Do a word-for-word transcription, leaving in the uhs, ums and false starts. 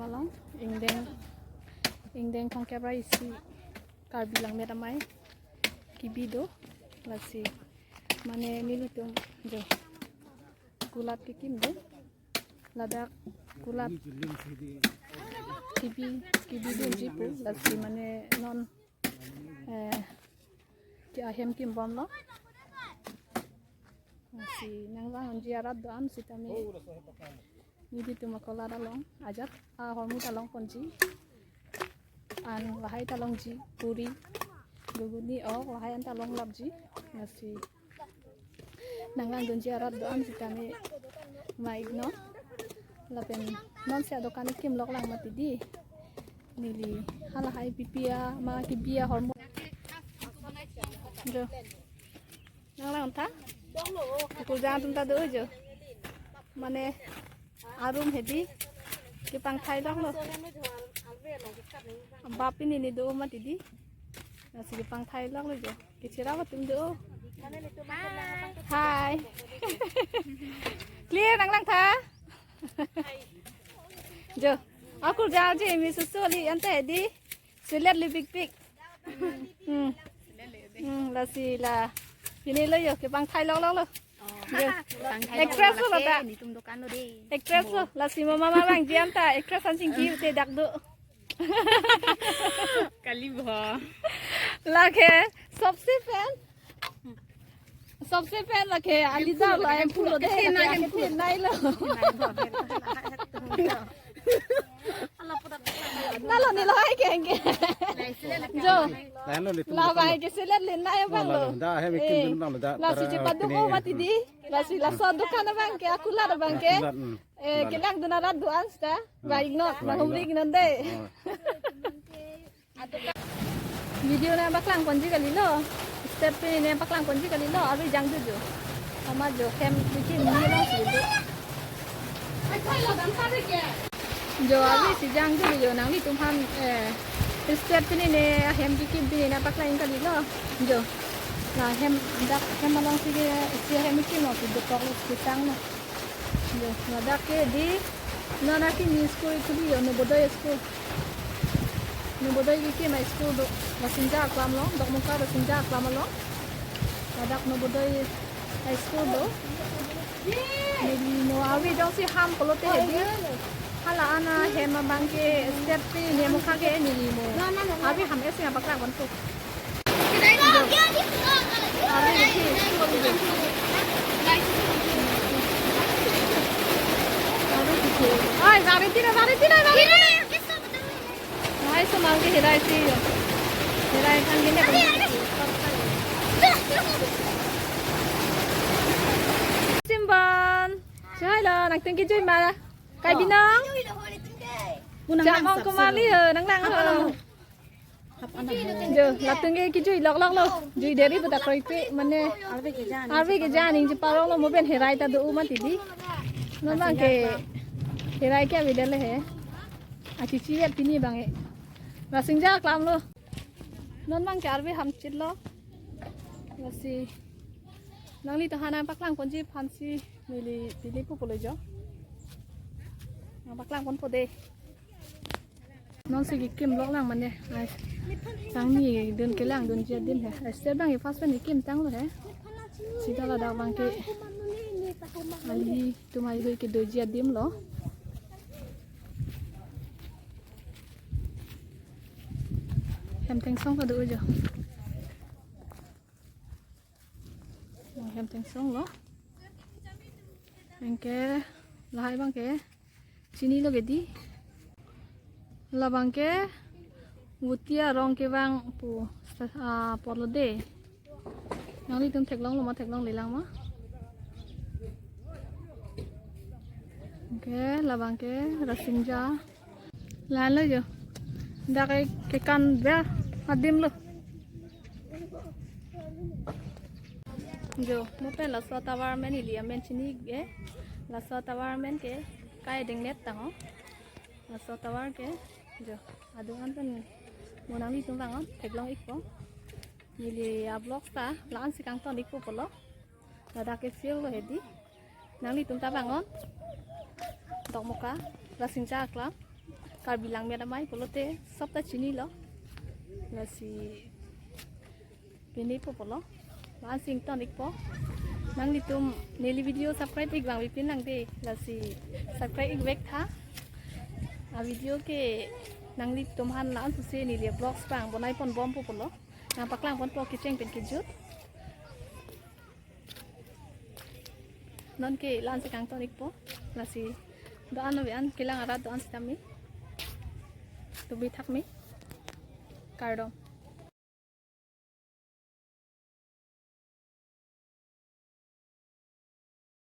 Along, ingdeng, ingdeng thomkep ra isi Karbi Langmet Amei kebi do, lasi mane nelitum jo kulat kekim do, ladak kulat kebi, kebi dunji pu, lasi mane non, eh, ke ahem kimbomlo. Lasi nangvang-unji arat do-an sitame nelitum akulat along ajat ahormu ta longponji. An lahai ta longji, puri, guguni, ok, lahai an ta longlapji. Lasi nangvang-unji arat do-an sitame ma-iknon. Lapen non si adokan kimlok lang mati di. Neli halahai pipi ama kebi ahormu. Jo. Nanglang tha? Akurjang atum ta do jo. Mane arum hedi kepangthailoklo. Bap pini ne do mati di. Lasi kepangthailoklo jo. Kechirap atum do. Hi. Clear nanglang tha? Jo. Akurjang ji mi susu li ante hedi. Selet li big big. Hmm. Hmm, lasi la. Pini lo jo, kepangthailoklo lo. Jo. Actress lo ta. Netum dokan lo de. Actress lo, lasi mama mama bang jian ta, actress an chingki te dak do. Kali bo. Lake, sobse fan. Sobse fan lake, Aliza lo, em phulo de, em phulo de, em phulo de. Em phulo de. Nalo nelo hai ke, ke. Jo. Lain lo netum. Labang ke selet le nai bang lo. Da hem kim dun bang lo da. Lasi chepaduk pini. Oh mati di. Lasi laso dokan abang ke, akulat abang ke. Akulat, hmm. Eh, kelang dun arat do-an sita. Bang-iknon, bang-iknon. Nang humri iknon de. Oh. Video nangpaklangponji kalilo. Step pini nangpaklangponji kalilo. Arve jangju jo. Ama jo hem bikin ni lang si jo. Jo arve si jangju jo nanglitum aphan, eh, step pini ne hem bikin pini nangpaklang kalilo. Jo. La hem dak hem along si ke si hem bikin lo si dokok lo si sang lo. Jo, ladak ke di, non akimi school itu di jo, Navodaya school. Navodaya kekim a-school do, Rasinja aklam along, Dokmoka Rasinja aklam along. Ladak Navodaya a-school do. Neli mo arve jongsi ham pulote hedi. Hala an ahem abang ke step pini ne mukha ke neli mo. Arve ham esi nangpaklangponpo. Oi, Valentina, Valentina, Valentina. Oi, so mau ke hirai si. Hirai kan gini kan. Simban. Chai la, nangtum kejui ma. Kai binong. Unang chak lang mong sap kumali selo. Ho, nanglang ho. Hap anak ho. Jo, latum ke kejui loklok lo. Jui deri buta kroipe mane. Arve kejan. Arve kejan ning cheparong lo mo pen hirai ta do-o mati di. Non bang ke hirai ke avedetlo he. Achichi vet pini bang e. Rasinja aklam lo. Non bang ke arve ham chit lo. Lasi nanglitum aphan nangpaklangponji aphansi neli pili pu pulo jo. Nangpaklangponpo de. Non si kekim lok lang mane. Ai. Tangni dun kelang dunji adim he. Ai, step bang ke first pen kekim tanglo he. Sita ladak bang ke alitum haihui kedoji adim lo. Hem thengsong ta do jo. Hem thengsong lo. Anke lahai bang ke chinilo ke di. Labang ke Bhutia arong kevang pu sta-, ah, apotlo de. Nanglitum theklonglo ma, theklongle lang ma. Anke labang ke Rasinja. Lalo jo. Dak ke kekan bia adim lo. Jo, mo pen laso tower amen ili amen chini-ik e. Laso tower amen ke kai dengnet tang ho. Laso tower ke jo. Adung an pen mo nanglitum vang ho, theklong-ikpo. Neli a-vlog ta la-an si kangton-ikpo pulo. Ladak ke field lo hedi. Nanglitum ta vang ho. Dokmoka, Rasinja aklam. Karbi Langmet Amei pulote sob ta chinilo. Lasi pini po pulo. Lason ington ikpo. Nanglitum neli video subscribe ik vangvepin nang de. Lasi subscribe ik vek tha. A video ke nanglitum aphan lason pusi neli vlogs abang bonai pon bom po pulo. Nangpaklang ponpo kecheng pen kejut. Non ke la-an si kangton ikpo. Lasi do-an ave an kelang arat do-an sitame. Tumi thak me. Kardom.